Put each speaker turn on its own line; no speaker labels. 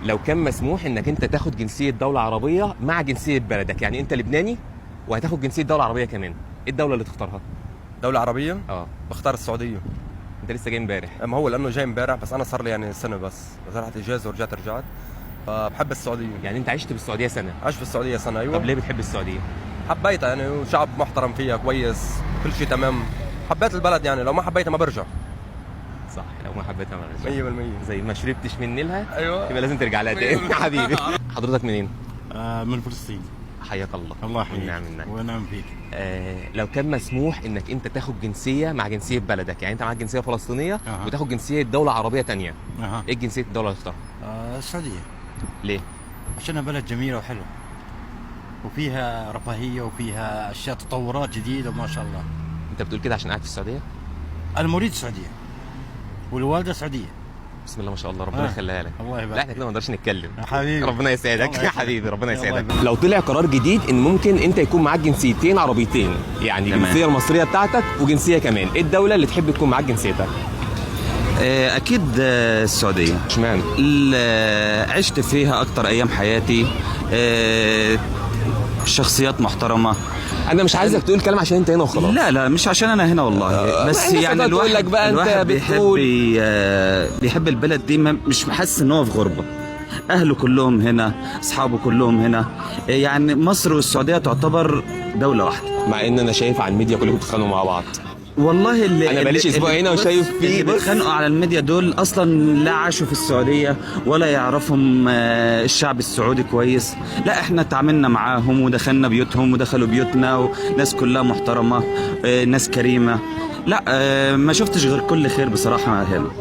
لو كان مسموح انك انت تاخد جنسية دولة عربية مع جنسية بلدك، يعني انت لبناني وهتاخد جنسية دولة عربية كمان، ايه الدولة اللي تختارها؟
دولة عربية.
اه.
بختار السعودية.
انت لسه جاي امبارح.
ما هو لأنه جاي امبارح، بس أنا صار لي يعني سنة بس رحت إجازة ورجعت رجعت، فبحب السعودية.
يعني انت عشت بالسعودية سنة؟
عشت في السعودية سنة، أيوة.
طب ليه بتحب السعودية؟
حبيتها يعني، وشعب محترم فيها كويس، كل شيء تمام. حبيت البلد يعني، لو ما حبيتها ما برجع.
صح، لو ما حبيتها ما برجع.
100%.
زي ما شربتش من نيلها
أيوة.
يبقى لازم ترجع لها تاني. حبيبي، حضرتك منين؟
من فلسطين.
حياك الله.
الله يحييك.
ونعم منك.
ونعم فيك.
لو كان مسموح انك انت تاخد جنسية مع جنسية بلدك، يعني انت معاك جنسية فلسطينية وتاخد جنسية دولة عربية تانية، ايه جنسية الدولة اللي تختارها؟
السعودية.
ليه؟
عشانها بلد جميلة وحلوه، وفيها رفاهية وفيها اشياء تطورات جديدة ما شاء الله.
انت بتقول كده عشان قاعد في السعودية؟
انا مواليد السعودية والوالدة سعودية.
بسم الله ما شاء الله، ربنا يخليها لك.
الله يبارك.
لا احنا كده ما نقدرش نتكلم.
يا حبيبي.
ربنا يسعدك.
الله
يا
يسعدك.
حبيبي، ربنا
الله
يسعدك.
يبارك.
لو طلع قرار جديد ان ممكن انت يكون معاك جنسيتين عربيتين، يعني
تمام.
الجنسية المصرية بتاعتك وجنسيه كمان، ايه الدولة اللي تحب تكون معاك جنسيتها؟
أكيد السعودية.
اشمعنى؟
عشت فيها أكتر أيام حياتي، شخصيات محترمة.
انا مش عايزك تقول كلام عشان انت هنا وخلاص.
لا لا، مش عشان أنا هنا والله، بس
الناس
يعني
هتقعد تقول
الواحد
لك بقى أنت
الواحد بيحب
بتقول.
بيحب البلد دي، مش حاسس إن هو في غربة. أهله كلهم هنا، أصحابه كلهم هنا، يعني مصر والسعودية تعتبر دولة واحدة.
مع ان انا شايف على الميديا كلكم بتتخانقوا مع بعض.
والله اللي
أنا بقاليش أسبوع هنا وشايف فيه
اللي
بص.
بيتخانقوا على الميديا دول اصلا لا عاشوا في السعودية ولا يعرفهم الشعب السعودي كويس. لا احنا تعاملنا معاهم ودخلنا بيوتهم ودخلوا بيوتنا، وناس كلها محترمه، ناس كريمة. لا ما شفتش غير كل خير بصراحة هنا.